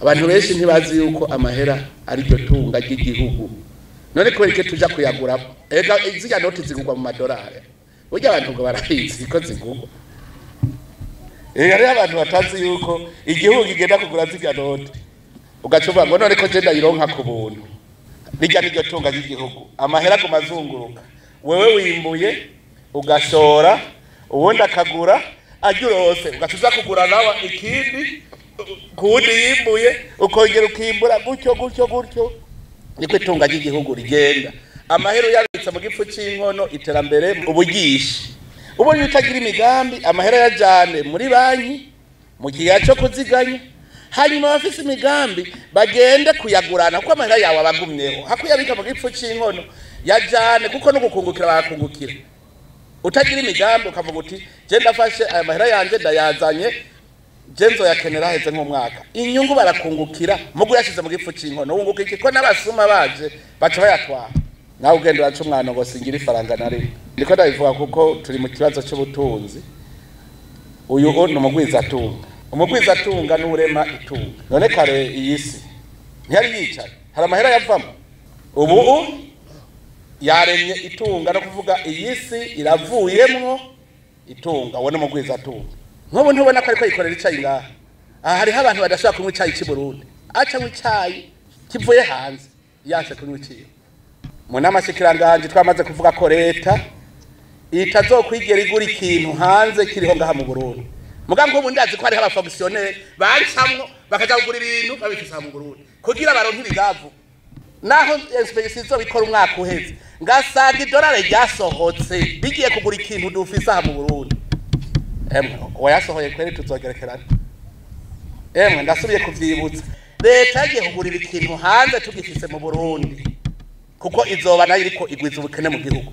Abantu benshi ntibazi yuko amahera ari ryo tunga ry'igihugu. None kubera iki tuja kuyagura? Ega zirya noti zigurwa mu madolari. Burya abantu ngo barabizi ko zigurwa. Ega rero abantu batazi yuko igihugu kigenda kugura zirya noti. Ugaca uvuga ngo none ko je ndayironka ku buntu. Rirya niryo tunga ry'igihugu. Amahera aguma azunguruka. Wewe wimbuye ugashora, uwundi akagura, arya urose ugaca uza kugura nawe ikindi kuwundi yimbuye, ukongera ukimbura gutyo gutyo gutyo. Niko itunga ry'igihugu rigenda. Amahera uyabitse mu gifu c'inkono, iterambere ubugisha. Ubonye utagira imigambi, amahera yajane muri banki mu kigega co kuziganya, hanyuma abafise imigambi bagende kuyagurana, kuko amahera yawe abagumyeho. Hakuyabika mu gifu c'inkono yajane, kuko no gukungukira barakungukira. Utagira imigambi ukavuga uti je ndafashe aya mahera yanje ndayazanye, je nzoyakenera haheze nk'umwaka, inyungu barakungukira. Mugu yashize mu gifu c'inkono wunguka iki ko n'abasuma baje baca bayatwara? Nawe ugenda uraca umwana ngo singira ifaranga na rimwe. Ndiko ndabivuga kuko turi mu kibazo c'ubutunzi. Uyu ni umugwizatunga. Umugwizatunga n'urema itunga. None kare iyi si ntiyari yicaye, hari amahera yavamo. Ubu yaremye itunga, no kuvuga iyi si iravuyemwo itunga. Uwo ni umugwizatunga. Nk'ubu ntubona ko ariko yikorera icayi ngaha? Aha hariho abantu badashobora kunywa icayi c'i Burundi, aca anywa icayi kivuye hanze, yanse kunywa iciwe. Mu nama nshikiranganji twamaze kuvuga ko leta itazokwigera igura ikintu hanze kiriho ngaha mu Burundi. Muga nk'ubu ndazi ko hariho abafonctionnaire bacamwo bakaja kugura ibintu babifise aha mu Burundi kugira baronke ibigavu. Naho inspection izobikora umwaka uheze, ngasanga idolari ryasohotse bigiye kugura ikintu dufise aha mu Burundi, emwe uwayasohoye kweri tuzogerekerana. Emwe ndasubiye kuvyibutsa, leta yagiye kugurira ikintu hanze tugifise mu Burundi, kuko izoba nayo iriko igwiza ubukene mu gihugu.